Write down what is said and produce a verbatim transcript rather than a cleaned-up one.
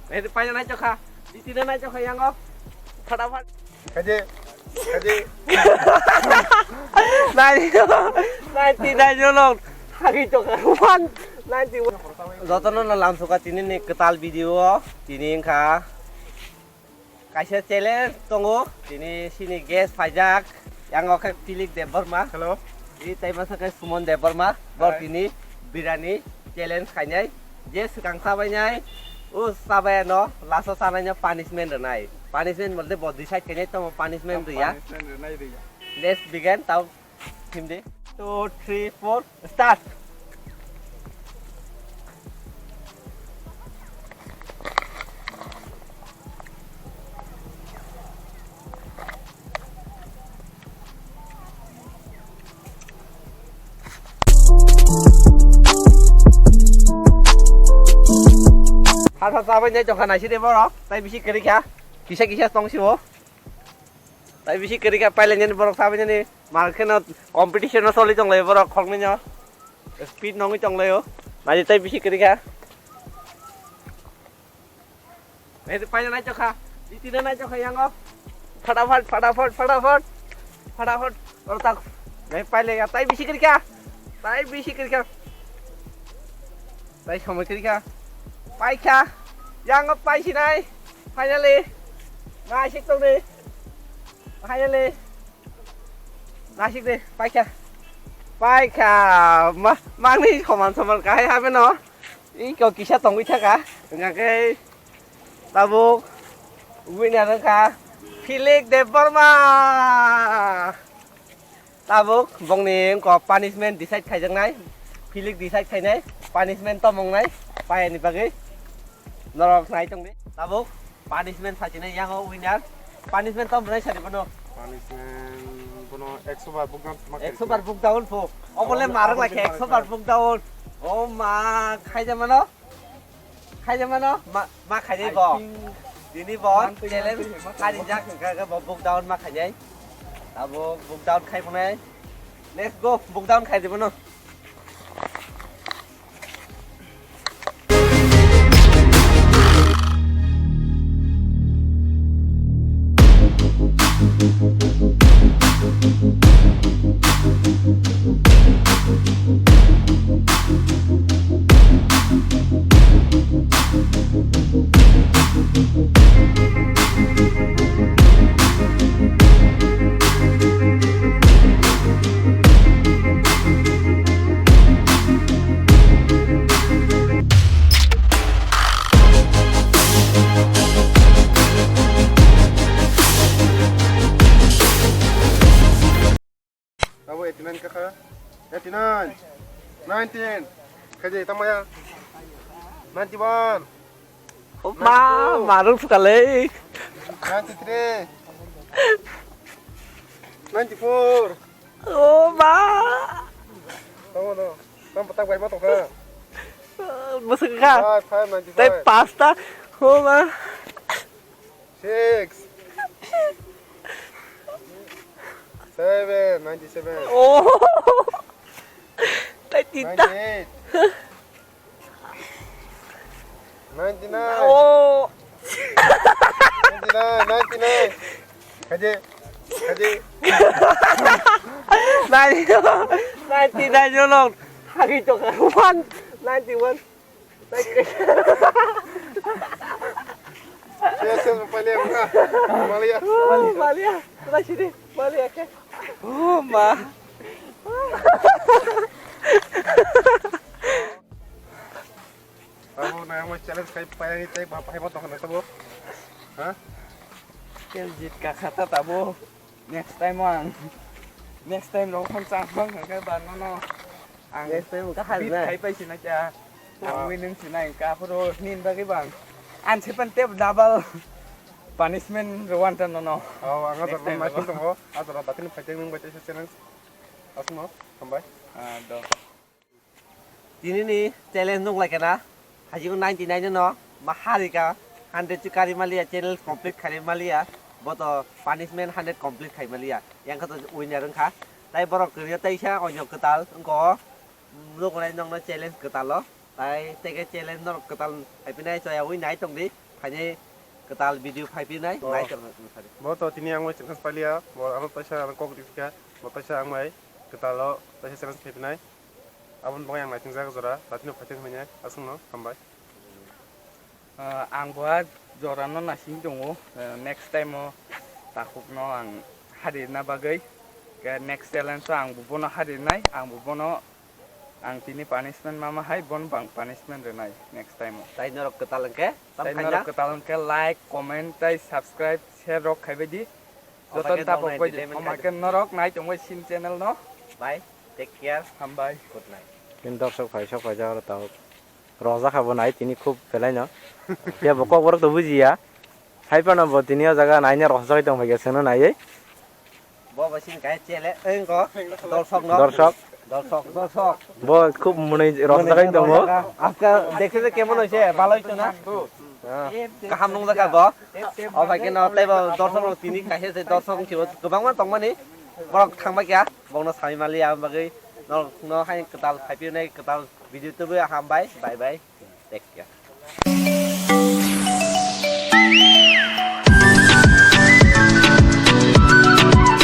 Hei, paina nai chokha. Titi na nai chokha yango. Phata phat. Kaje. Kaje. Nai. Nai ti nai jolong. Thagi chokha. One. Nai ti. Jotono no lamsuka tini ni kwtal video o. Tini wngkha kaisa challenge tongo. Tini sini guest phaijak. Yango khe Philip Debbarma. Hello. I tei masa khe Suman Debbarma. Bor Hi. Tini birani challenge khainai. Je swkang chabainai, o chabaya no last o chanai no punishment rwnai. Punishment bolte bo decide khainai tamo punishment rwya. Punishment rwnai rwya. Let's begin. Tao himdi. Two, three, four, start. Hasa sabai nai chokha naisidi borok, tai bisi kwrwi kha, kisa kisa tong sibo. Tai bisi kwrwi kha pailai nani borok sabai nani, mar kheno competition no soli tong lai borok khoknwi no, speed nongwi tong lai o, nai tai bisi kwrwi kha. Hei, paina nai chokha. Titi na nai chokha yango. Phata phat, phata phat, phata phat. Phata phat. Oro tak. Nai paile ya. Tai bisi kwrwi kha. Tai bisi kwrwi kha. Tai somoi kwrwi kha. Pai kha. Yango pai sinai. Finally. Nai sik tong ni. Finally. Nai sik de. Pai kha. Pai kha. Ma, mangni soman soman kahai habe no. Iko kisa tongwi thaka, hwnkha khe tabuk winner wngkha Philip Debbarma. Tabuk bongni wngkha punishment decide khaijaknai, Philip decide khainai, punishment tamo wngnai, payani bagwi norok nai tongdi. Tabuk Punishment sachina yango winner. Punishment tamo rwnai sadi bono. Punishment bono ekso bar bukna ma ekso bar buk down pho. Obole marok lai khe ekso bar buk down. O ma khaija mano. Khaija mano ma, ma khaijai bo. Dini bo challenge kharijak hwnkha khe bo buk down ma khaijai. Abo buk down khai phunai. Let's go, buk down khai di bono. Abo eighty nine kakha. Eighty nine. Nineteen. Khaidi tamaya. Ninety one. O ma, ninety two. Marung phukalei. Ninety three. Ninety four. O ma. Tamo no. Tam patak bai ma tongkha. Bwswk kha. Five, five, ninety five. Tei pasta. O ma. Six. Seven, ninety seven. Oh. Tai tita. Ninety eight. Ninety nine. Oh. Ninety nine, ninety nine. Kaje, kaje. Ninety nine, ninety nine, no, no. Thagi to one, ninety one. Siya, siya, palia, mga. Malia. Oh, malia. Tara sini, malia ke. Oh, ma. Abo na mo challenge kai payang tai ba pai mo to na to. Ha? Kel jit ka khata tabo. Next time ang. Next time rong khon chang bang ka ba no no. Ang next time ka hal beat na. Khai pai sina kya. Wow. Ang winning sina ka phoro nin bagwi bang. An sepan tep double punishment rwan ta no no. Oh, ang next time ma kin tongo. Ajara datin fighting nung bai challenge. Asmo, hambai. Ah, do. Tini ni challenge nuk lai kana, hajigo ninety nine no ma hari ka, hundred chu kari maliya, challenge complete khai maliya, boto punishment hundred complete khai maliya, yang kha to winner wngkha. Tai borok kwrwi teisa onyo kwtal wngkha o, nuk lai nokno challenge kwtal o, tai teke challenge norok kwtal hai pinai chaya wi nai tongdi, Phainai kwtal video phaipinai, oh, nai tongna tongthari. Bo to tini ang bai chance paliya, bo ano taisa ano kok rikha, bo taisa ang bai kwtalo taisa chance phaipinai. Aboni bagwi ang naising jak jora, datino phaithang hinwi aswkno hambai. Ah, ang bo a jorano naising tongo, eh, next time o takhukno ang harirna bagwi. Ke next challenge o ang bo bono harirnai, ang bo bono ang tini punishment mama hai, bono bang punishment rwnai next time o. Tai norok kwtal hwnkhe, tam tai khaina? Norok kwtal hwnkhe like, comment tai subscribe, share rok khaibai di. Joto tapok bai di. Omaike norok nai tongbai sin channel no. Bye. Take care. Hambai. Good night. Tini dorsok phai sok phai jak aro tabuk. Rojak kha bo nai tini khub belai no. Phiya bo kok borok to bujiya. Hai phano bo tini o jaga naina rojak tong phai khe chwngno naiwi. Bo bo sin kai chele engko. Dorsok no. Dorsok. Dorsok, dorsok. Bo khub mwnwi rojak tongo. Aska dekhe je kemon hoise, bhalo hoise na? Kaham nung jakha bo. O bai khe no tei bo dorsok rok tini kaisa se dorsok wng sio kwbangma tongmani. Borok thangma kya, bokno sai mali ang bagwi. Norok no hai kwtal phaiphirnai kwtal video tubui hambai. Bye bye. Take care.